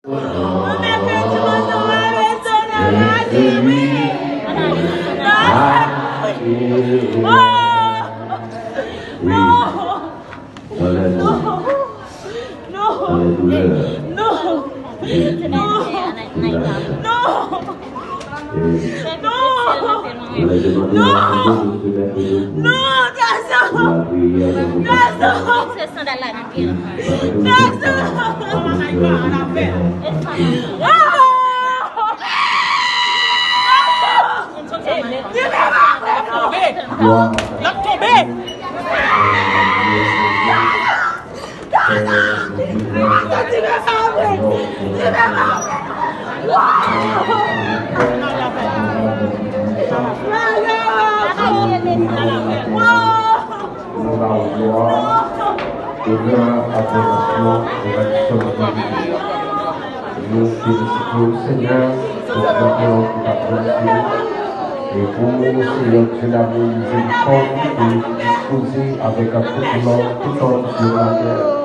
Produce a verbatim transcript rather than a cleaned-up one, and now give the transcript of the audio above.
Ou te pèdi mwen nan rezon nan lavi, wi. Non. Non. Non. Non. Non. Non. Non. Non, gason. Gason. Gason. L ap tonbe. L ap tonbe. Nou ba w glwa, onè, adorasyon, reverensyon, divite. Nou felisite w, Senyè, pou bonte w ki pa pran fini, e pou Senyè Dye damou mizerikòd ou dispoze avèk tout lòm, tout òm sou latè.